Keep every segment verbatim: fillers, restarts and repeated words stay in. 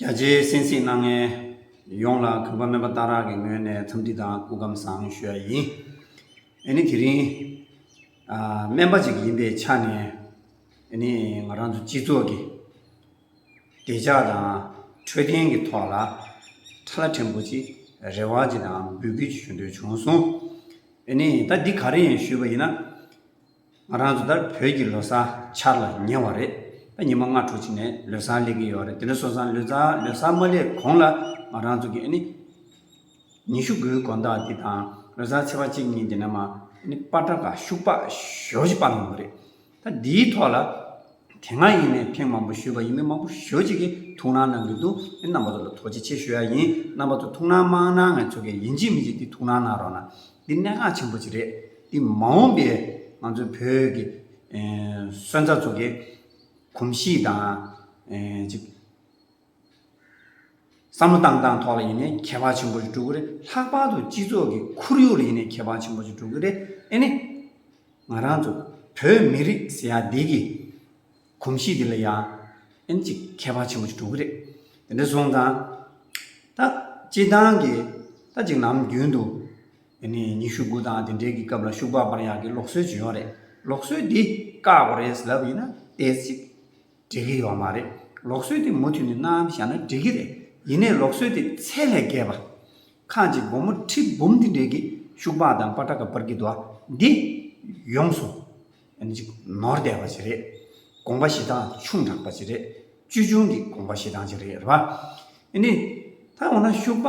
ད་ཆའི་གསན་གཟིགས་གནང་མཁན་ཡོངས་ལ་གུས་པ་སྨན་པ་སྟག་ར་གི་ངོས་ནས་འཚམས་འདྲི་དང་སྐུ་ཁམས་བཟང་ཞུ་ཡ་ཡིན། ཨ་ནི་དེ་རིང་ཨ་སྨན་པ་ཅིག་ཡིན་པའི་ཆ་ནས། ཨ་ནི་ང་རང་ཚོ་སྤྱི་ཚོགས་ཀྱི་བདེ་འཇགས་དང་འཕྲོད་བསྟེན་གྱི་ཐོག་ལ་ཁྲ་ལ་ཕྲན་བུ་ཅིག་རེ་བ་ཅིག་དང་འབོད་སྐུལ་ཅིག་ཞུ་འདོད་བྱུང་སོང་། ཨ་ནི་ད་འདི་ག་རེ་ཡིན་ཞུས་པ་ཡིན་ན། ང་རང་ཚོ་ད་བོད་ཀྱི་ལོ་གསར་འཆར་ལ་ཉེ་བ་རེད། ད་ཉི་མ་ལྔ་དྲུག་ཅིག་ནས་ལོ་གསར་སླེབས་ཀྱི་ཡོད་རེད། དེ་འདྲ་སོང་ཙང་ལོ་གསར་ལོ་གསར་མ་སླེབས་གོང་ལ་ང་རང་ཚོ་གི་ཨ་ནི་ཉི་ཤུ་དགུའི་དགོང་དག་འདི་དང་ལོ་གསར་ཚེས་པ་གཅིག་གཉིས་འདི་ནས་མ་ཨ་ནི་པ་ཏྲ་ཀ་ཤུག་པ་ཞོ་ཞིག་སྤར་ཡོང་གི་རེད། ད་འདིའི་ཐོག་ལ་དེ་སྔ་ཡིན་ནའི་ཐེངས་མང་པོ་ཞུས་པ་ཡིན་ནའི་མང་པོ་ཞོ་ཅིག་གིས་ཐུགས་སྣང་གནང་གི་འདུག་ཨ་ནི་རྣམ་པ་ཚོ་ལ་ཐུགས་རྗེ་ཆེ་ཞུ་ཡ་ཡིན། རྣམ་པ་ཚོ་ཐུགས་སྣང་མ་གནང་ང་ཚོ་གི་ཡིན་གཅིག་མིན་གཅིག་འདི་ཐུགས་སྣང་གནང་རོགས་གནང་། འདི་གནད་འགག་ཆེན་པོ་ཅིག་རེད། འདི་མ་འོངས་པའི་ང་ཚོའི་བོད་ཀྱི་ཨེ་སོན་རྩ་ཚོ་གི་གོམས་གཤིས་དང་ཨེ་ཅིག་བསམ་བློ་བཏང་སྟངས་ཐོག་ལ་ཡིན་ནའི་ཁྱད་པར་ཆེན་པོ་ཞིག་འགྲོ་གི་རེད། ལྷག་པར་དུ་སྤྱི་ཚོགས་ཀྱི་ཁོར་ཡུག་ལ་ཡིན་ནའི་ཁྱད་པར་ཆེན་པོ་ཞིག་འགྲོ་གི་རེད། ཨེ་ནི་ང་རང་ཚོ་བོད་མི་རིགས་ཟེར་ཡ་འདི་གི་གོམས་གཤིས་འདི་ལ་ཡང་ཨེ་ནི་ཅིག་ཁྱད་པར་ཆེན་པོ་ཞིག་འགྲོ་གི་རེད། དེ་འདྲ་སོང་ཙང་ད་སྤྱིར་བཏང་གི་ད་ཅིག་ནམ་རྒྱུན་དུ་ཨ་ནི་ཉི་ཤུ་དགུ་དང་དེ་འདྲའི་གི་སྐབས་ལ་ཤུག་པ་སྤར་ཡག་གི་ལུགས་སྲོལ་ཅིག་ཡོད་རེད། ལུགས་སྲོལ་འདི་བཀག་དགོས་རེད་ཟེར་ལབ་ཡིན་ན་ཏོག་ཙམ་འགྲིག་གི་ཡོད་མ་རེད། ལུགས་སྲོལ་འདི་མུ་མཐུད་ནས་གནང་བཞག་ན་འགྲིག་གི་རེད། ཡིན་ནའི་ལུགས་སྲོལ་འདི་ཚད་ལས་བརྒལ་བ། ཁ་ཅིག་སྒོར་མོ་ཁྲི་འབུམ་འདི་འདྲའི་གི་ཤུག་པ་དང་པ་ཏྲ་ཀ་སྤར་གྱི་འདུག་ཨ། འདི་ཡོངས་སུ་ཨ་ནི་ཅིག་ནོར་བསྡད་པ་ཅིག་རེད། དགོངས་པ་བཞེས་སྟངས་ཆུང་དྲགས་པ་ཅིག་རེད། བཅོས་སྐྱོང་གི་དགོངས་པ་བཞེས་སྟངས་ཅིག་རེད། རེད་པ། ཨ་ནི་ད་འོ་ན་ཤུག་པ་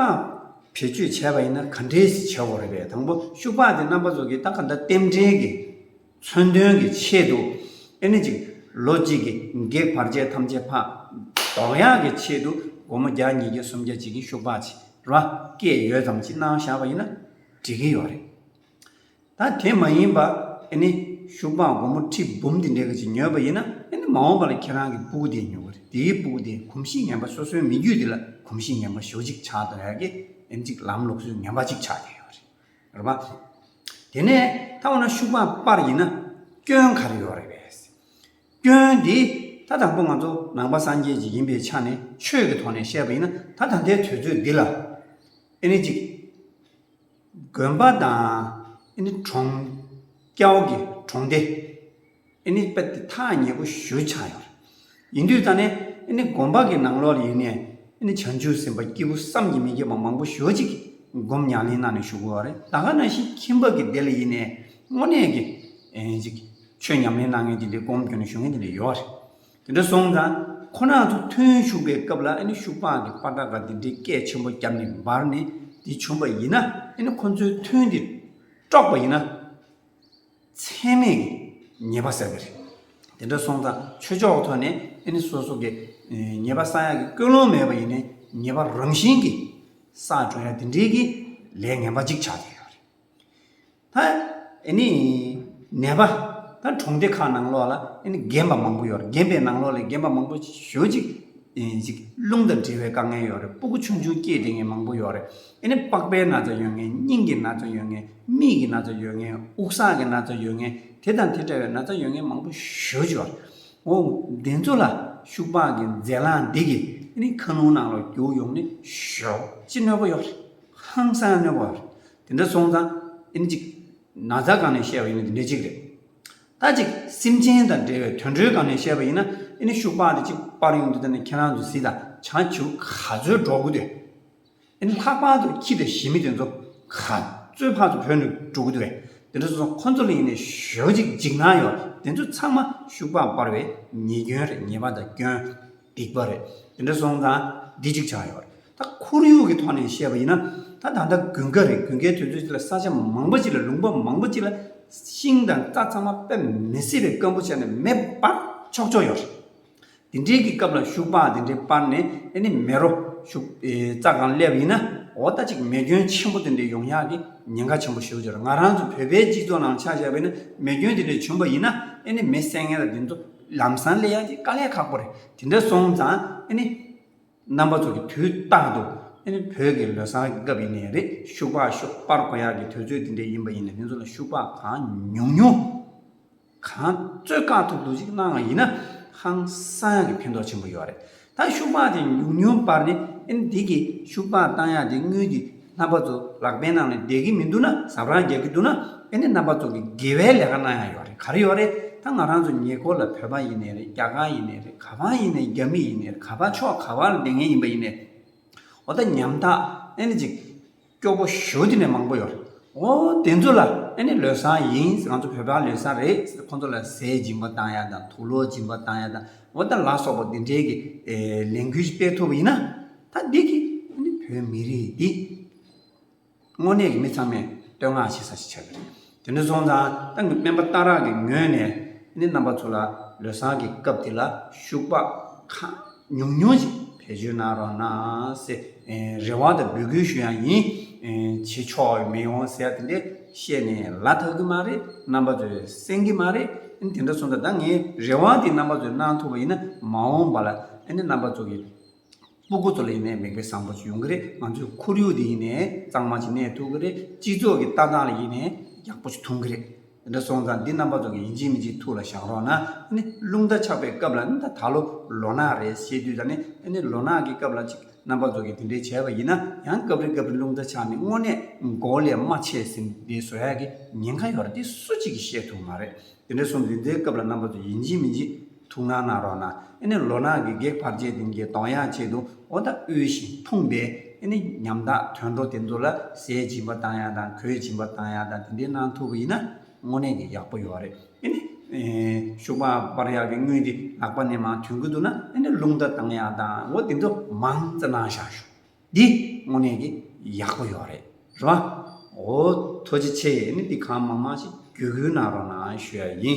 བེད་སྤྱོད་བྱས་པ་ཡིན་ན་ག་འདྲས་བྱེད་དགོས་རེད་པས། དང་པོ་ཤུག་པ་དེ་རྣམ་པ་ཚོ་གིས་ད་ག་འདྲ་རྟེན་འབྲེལ་གྱི་མཚོན་དོན་གྱི་ཆེད་དུ་ཨེ་ནི་ཅིག་ལོ་གཅིག་གི་གེགས་བར་ཆད་ཐམས་ཅད་ཕར་ཟློག་ཡག་གི་ཆེད་དུ་སྒོར་མོ་བརྒྱ་ཉིས་བརྒྱ་སུམ་བརྒྱ་ཅིག་གི་ཤུག་པ་ཅིག་ར་སྐད་ཡོད་ཙམ་ཅིག་གནང་བཞག་པ་ཡིན་ན་འགྲིག་གི་ཡོད་རེད། ད་དེ་མ་ཡིན་པ་ཨེ་ནི་ཤུག་པ་སྒོར་མོ་ཁྲི་འབུམ་དེ་འདྲའི་གི་ཅིག་ཉོས་པ་ཡིན་ན་ཨེ་ནི་མ་འོངས་པ་ལ་ཁྱེད་རང་གི་སྤུ་གུ་དེ་ཉོ་གི་རེད། དེའི་སྤུ་གུ་དེ་གོམས་གཤིས་ངན་པ་སོ་སོའི་མི་རྒྱུད་དེ་ལ་གོམས་གཤིས་ངན་པ་ཞེ་པོ་ཅིག་ཆགས་བསྡད་ཡག་གི་ཨེ་ནི་ཅིག་ལམ་ལུགས་སྲོལ་ངན་པ་ཅིག་ཆགས་བསྡད་ཡོད་རེད། རེད་པ། དེ་ནས་ད་འོ་ན་ཤུག་པ་སྤར་ཡིན་ན་སྐྱོན་ག་རེ་ཡོད་རེད་པས། སྐྱོན་འདི་ད་དང་པོ་ང་ཚོ་ནང་པ་སངས་རྒྱས་ཅིག་ཡིན་པའི་ཆ་ནས་ཆོས་ཀྱི་ཐོག་ནས་བཤད་པ་ཡིན་ན་ད་ད་ལྟའི་དུས་ཚོད་འདི་ལ་ཨེ་ནི་ཅིག་དགོན་པ་དང་ཨེ་ནི་གྲོང་སྐྱ་བོ་གི་གྲོང་སྡེ། ཨེ་ནི་དཔེ་དེ་ཐག་ཉེ་པོ་ཞེ་པོ་ཆགས་ཡོད་རེད། ཡིན་དུས་ད་ནི་ཨེ་ནི་དགོན་པ་གི་ནང་ལོགས་ལ་ཡིན་ནའི་ཨེ་ནི་བྱང་ཆུབ་སེམས་དཔའ་སྐྱེས་བུ་བསམ་གྱིས་མི་ཁྱབ་པ་མང་པོ་ཞེ་པོ་ཅིག་སྒོམ་ཉམས་ལེན་གནང་ནས་བཞུགས་ཡོད་རེད། ད་ག་ནང་བཞིན་ཁྱིམ་པ་གི་སྡེ་ལ་ཡིན་ནའི་དངོས་གནས་ཀྱི་ཨེ་ཅིག་ཆོས་ཉམས་ལེན་གནང་མཁན་དེ་འདྲའི་སྒོམ་སྐྱོན་ནས་བཞུགས་མཁན་དེ་འདྲ་ཡོད་རེད། དེ་འདྲ་སོང་ཙང་ཁོ་རང་ཚོ་ཐུན་བཞུགས་པའི་སྐབས་ལ་ཨེ་ནི་ཤུག་པ་གི་པ་ཏྲ་ཀ་དེ་འདྲའི་སྐད་ཆེན་པོ་བརྒྱབ་ནས་འབར་ནས་དེ་བྱུང་པ་ཡིན་ན་ཨེ་ནི་ཁོ་ཚོའི་ཐུན་དེ་དཀྲོགས་པ་ཡིན་ན། ཚད་མེད་ཀྱི་ཉེས་པ་བསགས་པ་རེད། དེ་འདྲ་སོང་ཙང་ཆོས་ཕྱོགས་ཐོག་ནས་ཨེ་ནི་སོ་སོ་གི་ཨེ་ཉེས་པ་བསགས་ཡག་གི་ཀུན་སློང་མེད་པ་ཡིན་ནའི་ཉེས་པ་རང་བཞིན་གྱིས་བསགས་འགྲོ་ཡག་དེ་འདྲའི་གི་ལས་ངན་པ་གཅིག་ཆགས་བསྡད་ཡོད་རེད། ད་ཨེ་ནི་ནད་པ་ད་གྲོང་སྡེ་ཁག་ནང་ལོགས་ལ་ཨེ་ནི་རྒན་པ་མང་པོ་ཡོད་རེད། རྒན་པའི་ནང་ལོགས་ལ་རྒན་པ་མང་པོ་ཞེ་པོ་ཅིག་ཨེ་ཅིག་རླུང་དང་འབྲེལ་བའི་དཀའ་ངལ་ཡོད་རེད། སྤུ་གུ་ཆུང་ཆུང་སྐྱེས་བསྡད་མཁན་མང་པོ་ཡོད་རེད། ཨེ་ནི་པགས་པའི་ན་ཚ་ཡོད་མཁན། སྙིང་གི་ན་ཚ་ཡོད་མཁན། མིག་གི་ན་ཚ་ཡོད་མཁན། དབུགས་བསགས་ཀྱི་ན་ཚ་ཡོད་མཁན། དེ་དང་དེ་འདྲ་བའི་ན་ཚ་ཡོད་མཁན་མང་པོ་ཞེ་པོ་ཅིག་ཡོད་རེད། འོ་དེ་ཚོ་ལ་ཤུག་པ་གི་རྫས་ལངས་འདི་གིས་ཨེ་ནི་ཁ་རླུང་ནང་ལ་རྒྱུག་ཡོང་ནས་ཞེ་པོ་ཅིག་གནོད་པ་ཡོད་རེད། ཧང་སང་གནོད་པ་ཡོད་རེད། དེ་འདྲ་སོང་ཙང་ཨེ་ནི་ཅིག་ན་ཚ་སྒང་ནས་བཤད་པ་ཡིན་ན་དེ་འདྲ་ཅིག་རེད། ད་ཅིག་སེམས་ཅན་དང་འབྲེལ་བའི་དུད་འགྲོའི་སྒང་ནས་བཤད་པ་ཡིན་ན་ཨེ་ནི་ཤུག་པ་དེ་ཅིག་སྤར་ཡོང་དུས་ད་ནི་ཁྱེད་རང་ཚོ་གཟིགས་དང་། བྱང་ཆུབ་ག་ཚོད་འགྲོ་དགོས་དུས། ཨེ་ནི་ལྷག་པར་དུ་ཁྱི་དང་ཞི་མི་དེ་ཚོ་ག་ཚོད་ཕར་ཚུར་བྲོས་ནས་འགྲོ་གི་འདུག་གས། དེ་འདྲ་སོང་ཙང་ཁོ་ཚོ་ལ་ཡིན་ནའི་ཞེ་པོ་ཅིག་འཇིགས་སྣང་ཡོད། དེ་ཚོ་ཚང་མ་ཤུག་པ་སྤར་བའི་ཉེས་སྐྱོན་རེད། ཉེས་པ་དང་སྐྱོན། སྡིག་པ་རེད། དེ་འདྲ་སོང་ཙང་འདི་གཅིག་ཆགས་ཡོད་རེད། ད་ཁོར་ཡུག་གི་ཐོག་ནས་བཤད་པ་ཡིན་ན་ད་ད་ལྟ་དགུན་ཁ་རེད། དགུན་ཁའི་དུས་ཚོད་ཅིག་ལ་ས་ཆ་མང་པོ་ཅིག་ལ། ལུང་པ་མང་པོ་ཅིག་ལ་ཤིང་དང་རྩྭ་ཚང་མ་དཔེ་མི་སྲིད་པའི་སྐམ་པོ་ཆགས་ནས་མེ་འབར་ཆོག་ཆོག་ཡོད་རེད། དེ་འདྲའི་གི་སྐབས་ལ་ཤུག་པ་དེ་འདྲའི་སྤར་ནས་ཨེ་ནི་མེ་རོ་ཤུག་ཨེ་རྩྭ་སྒང་སླེབས་ཡིན་ན་འོ་ད་ཅིག་མེ་སྐྱོན་ཆེན་པོ་དེ་འདྲའི་ཡོང་ཡག་གི་ཉེན་ཁ་ཆེན་པོ་ཞེ་པོ་ཅིག་ཡོད་རེད། ང་རང་ཚོ་བོད་པའི་སྤྱི་ཚོགས་ནང་ཆ་བཞག་པ་ཡིན་ན་མེ་སྐྱོན་དེ་འདྲ་བྱུང་པ་ཡིན་ན་ཨེ་ནི་མེ་བསད་མཁན་ལ་དེ་ཚོ་ལམ་སང་སླེབས་ཡག་གི་དཀའ་ལས་ཁག་པོ་རེད། དེ་འདྲ་སོང་ཙང་ཨེ་ནི་རྣམ་པ་ཚོ་གི་དུས་རྟག་ཏུ་ཨེ་ནི་བོད་ཀྱི་ལོ་གསར་གྱི་སྐབས་ཡིན་ནའི་རེད། ཤུག་པ་ཤུག་སྤར་དགོས་ཡག་གི་དུས་ཚོད་དེ་འདྲ་ཡིན་པ་ཡིན་ནའི་དེ་ཚོ་ལ་ཤུག་པ་གང་ཉུང་ཉུང་གང་ཚོད་བཀག་ཐུབ་ཐུབ་ཅིག་གནང་བ་ཡིན་ན་ཧང་སང་ཡག་གི་ཕན་ཐོགས་ཆེན་པོ་ཡོད་རེད། ད་ཤུག་པ་དེ་ཉུང་ཉུང་བར་ནས་ཨེ་ནི་འདི་གི་ཤུག་པ་བཏང་ཡག་དེ་དངུལ་དེ་རྣམ་པ་ཚོ་ལག་པའི་ནང་ནས་བསྡད་ཀྱི་མི་འདུག་ན། ཟ་བྲང་རྒྱག་གི་འདུག་ན། ཨེ་ནི་རྣམ་པ་ཚོ་གི་དགེ་བའི་ལས་ཀ་གནང་ཡག་ཡོད་རེད། ག་རེ་ཡོད་རེད། ད་ང་རང་ཚོ་ཉེ་འཁོར་ལ་བོད་པ་ཡིན་ནའི་རེད། རྒྱ་གར་ཡིན་ནའི་རེད། ག་པར་ཡིན་ནའི་རྒྱ་མི་ཡིན་ནའི་རེད། ག་པར་ཕྱོགས་ག་པར་ལ་བསྡད་མཁན་ཡིན་པ་ཡིན་ནའི། འོ་ད་ཉམ་ཐག་ཨེ་ནི་ཅིག་སྐྱོ་པོ་ཞེ་པོ་དེ་ནས་མང་པོ་ཡོད་རེད། འོ་དེ་ཚོ་ལ་ཨེ་ནི་ལོ་གསར་ཡིན། ང་ཚོ་བོད་པ་ལོ་གསར་རེད། ཁོང་ཚོ་ལ་ཟས་སྦྱིན་པ་བཏང་ཡག་དང་། དུག་ལོག་སྦྱིན་པ་བཏང་ཡག་དང་། འོ་ད་ལ་སོགས་པ་དེ་འདྲའི་གི་ཨེ་ལས་འགུལ་ཞིག་སྤེལ་ཐུབ་པ་ཡིན་ན། ད་འདི་གི་ཨེ་ནི་བོད་མི་རིགས་འདི་དངོས་གནས་ཀྱི་མི་ཚང་མས་བསྟོད་བསྔགས་བྱེད་ས་ཞིག་ཆགས་ཀྱི་རེད། དེ་འདྲ་སོང་ཙང་ད་སྨན་པ་སྟག་རག་གི་ངོས་ནས་ནི་རྣམ་པ་ཚོ་ལ་ལོ་གསར་གྱི་སྐབས་དེ་ལ་ཤུག་པ་ཁ་ཉུང་ཉུང་ཞིག་བེད་སྤྱོད་གནང་རོགས་གནང་ཟེར། ཨེ་རེ་བ་དང་འབོད་སྐུལ་ཞུ་ཡག་ཡིན། ཨེ་བྱེད་ཆོག་མི་ཡོང་ཟེར་ཡག་དེ་འདྲས་བཤད་ནས་ལ་ཐག་གི་མ་རེད། རྣམ་པ་ཚོས་གསན་གི་མ་རེད། ཨེ་དེ་འདྲ་སོང་ཙང་ད་ངའི་རེ་བ་དེ་རྣམ་པ་ཚོས་གནང་ཐུབ་པ་ཡིན་ན། མ་འོངས་པ་ལ་ཨེ་ནི་རྣམ་པ་ཚོ་གི་སྤུ་གུ་ཚོ་ལ་ཡིན་ནའི་མིག་དཔེ་བཟང་པོ་ཞིག་ཡོང་གི་རེད། ང་ཚོའི་ཁོར་ཡུག་འདི་ཡིན་ནའི་གཙང་མ་ཞིག་གནས་ཐུབ་ཀྱི་རེད། སྤྱི་ཚོགས་ཀྱི་ལྟ་སྟངས་ལ་ཡིན་ནའི་ཡག་པོ་ཞིག་མཐོང་གི་རེད། དེ་འདྲ་སོང་ཙང་འདི་རྣམ་པ་ཚོ་གི་ཡིན་གཅིག་མིན་གཅིག་ཐུགས་ལ་བཞག་རོགས་གནང་། ཨ་ནི་རླུང་རྟ་ཆག་པའི་སྐབས་ལ་ནི། ད་ད་ལོ་ལོ་ནག་རེད་ཟེར་དུས། ད་ནི་ཨ་ནི་ལོ་ནག་གི་སྐབས་ལ་ཅིག་རྣམ་པ་ཚོ་གི་དེ་འདྲའི་བྱས་པ་ཡིན་ན། ཡང་སྐབས་རེ་སྐབས་རེ་རླུང་རྟ་ཆག་ནས་དངོས་གནས་མགོ་ལས་རྨ་ཆད་ཟིན་པའི་བཟོ་ཡག་གི་ཉེན་ཁ་ཡོད་རེད། དེ་སུ་གཅིག་གིས་བཤད་ཐུབ་མ་རེད། དེ་འདྲ་སོང་ཙང་འདིའི་སྐབས་ལ་རྣམ་པ་ཚོ་ཡིན་གཅིག་མིན་གཅིག་ཐུགས་སྣང་གནང་རོགས་གནང་། ཨ་ནི་ལོ་ནག་གི་བགེགས་ཕར་བཅད་དེ་གི་གཏོང་ཡག་ཆེད་དུ། འོ་ད་དབུལ་ཞིང་ཕོངས་པའི་ཨ་ནི་ཉམ་ཐག་དོན་གྲུབ་དེ་ཚོ་ལ་ཟས་སྦྱིན་པ་བཏང་ཡག་དང་། གོས་སྦྱིན་པ་བཏང་ཡག་དང་། དེ་འདྲའི་གནང་ཐུབ་པ་ཡིན་ན་དངོས་གནས་ཀྱི་ཡག་པོ་ཡོད་རེད། ཨ་ནི་ཨེ་ཤུག་པ་སྤར་ཡག་གི་དངུལ་དེ་ལག་པ་ནས་མར་ཐོན་གི་འདུག་ན། ཨ་ནི་རླུང་རྟ་བཏང་ཡག་དང་། འོ་དེ་ཚོ་མང་ཙམ་གནང་བཞག་ཤོག་འདི་དངོས་གནས་ཀྱི་ཡག་པོ་ཡོད་རེད། རེད་བ། འོ་ཐུགས་རྗེ་ཆེ། ཨ་ནི་འདི་གང་མང་མང་ཞིག་བརྒྱུད་སྐུལ་གནང་རོགས་གནང་ཞུ་ཡག་ཡིན།